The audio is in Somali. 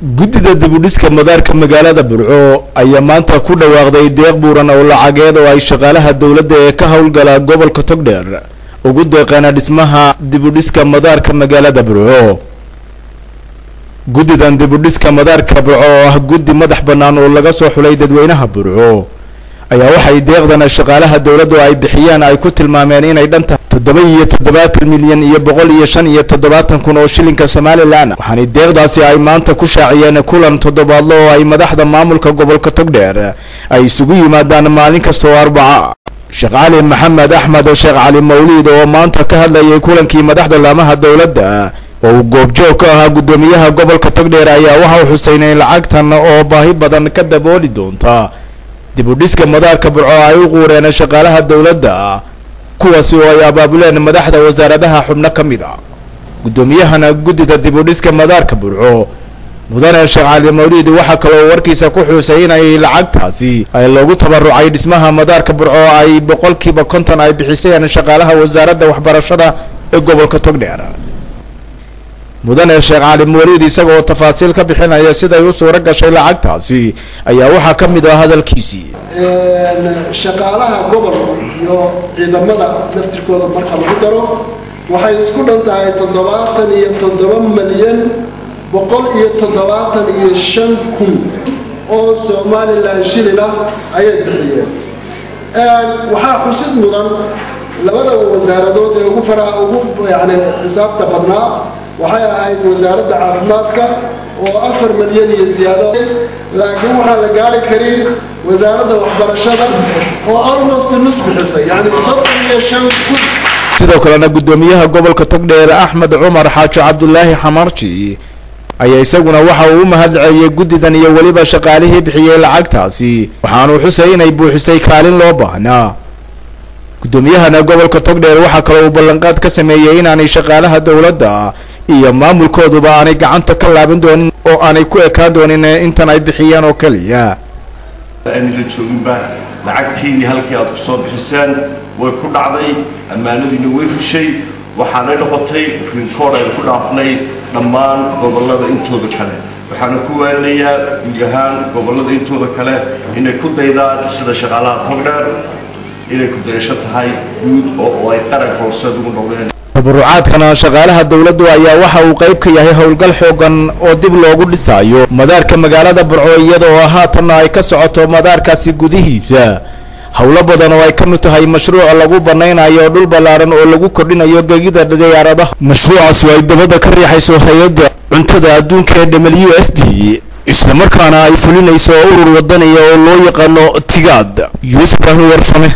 Guddida dibudhiska madaarka magaalada Burco ayaa maanta ku dhawaaqday deeq buuran oo lacageed oo ay shaqaalaha dowladda ee ka howlgala gobolka Togdheer ugu deeqeen dhismaha dibudhiska madaarka magaalada Burco. Guddidan dibudhiska madaarka Burco oo ah guddi madax bannaan oo laga soo xulay dadweynaha Burco ayaa waxay deeqdan shaqaalaha dowladdu ay bixiyaan ay ku tilmaameen inay dhan tahay 77 milyan iyo 175 kun oo shilinka Somalilan. Waxaanay deeqdaasi ay maanta ku shaaciyeen kulan toddobaadlo oo ay madaxda maamulka gobolka Togdheer ay isugu yimaadaan maalin kasta oo Arbaca. Sheekh Cali Maxamed Axmed, Sheekh Cali Mawliid, oo maanta ka hadlayay kulankii madaxda laamaha dowladda oo uu goobjoog ka ahaa guddoomiyaha gobolka Togdheer, ayaa waxa uu xuseynay in lacagtan oo baahi badan ka dabooli doonta dib u dhiska madaarka Burco ay u quureen shaqaalaha dowladda, kuwaasi oo ay abaabuleen madaxda wasaaradaha xubno ka mid a. Guddoomiyahana guddida dib u dhiska madaarka Burco, mudane Sheekh Cali Mawliid, waxaa kaloo warkiisa ku xuusay inay lacagtaasi ay loogu tabarucay dhismaha madaarka Burco ay 50% ay bixiseen shaqaalaha wasaaradda waxbarashada ee gobolka Togdheer. Mudane Sheekh Cali Mawliid isagoo tafaasiil ka bixinaya siday u suuro gashay lacagtaasi ayaa waxaa ka mid ah hadalkiisii: Shaqaalaha gobolku iyo ciidamada laftirkooda marka lagu daro waxay isku dhan tahay 77 milyan 175 kun oo Somalilan shilin ah ayay bixiyeen. Waxaa xusid mudan labada wasaaradood ee ugu faraha ugu yani xisaabta badnaa waxay ahayd wasaaradda caafimaadka oo 4 milyan iyo siyaado, laakiin waxaan la gaari karin wasaaradda waxbarashada oo almost nus bixisay, yani 35 kun. Sidoo kalena guddoomiyaha gobolka Togdheer, Axmed Cumar Xaajo Cabdulaahi Xamarji, ayaa isaguna waxa uu u mahad celiyey guddidan iyo weliba shaqaalihii bixiyey lacagtaasi, waxaanuu xusay inay buuxisay kaalin loo baahnaa. Guddoomiyahana gobolka Togdheer waxaa kaloo uu ballanqaad ka sameeyey inaanay shaqaalaha dowladda iyo maamulkooduba aanay gacanta ka laaban doonin oo aanay ku ekaan doonin intan ay bixiyeen oo keliya. Ayna la jooginba lacagtiinii halkii aad ku soo bixiseen way ku dhacday, ammaanadiina way fushay, waxaanay noqotay record aynu ku dhaafnay dhammaan gobollada intooda kale. Waxaana ku waaninayaa guud ahaan gobollada intooda kale inay ku daydaan sida shaqaalaha Togdheer, inay ku dayasho tahay guud oo ay qaranka horseed ugu noqdeen. Tabarucaadkana shaqaalaha dowladdu ayaa waxa uu qayb ka yahay howlgal xoogan oo dib loogu dhisayo madaarka magaalada Burco, iyadoo haatanna ay ka socoto madaarkaasi gudihiisa howlo badan oo ay ka mid tahay mashruuc lagu banaynayo dhul ballaaran oo lagu kordhinayo gegida diyaaradaha. Mashruucaasi ay dabada ka riixayso hay-adda cuntada adduunka ee WFP, islamarkaana ay fulinayso urur wadaniya oo loo yaqaano Tigaad. Yuusuf Ibraahim Warsame.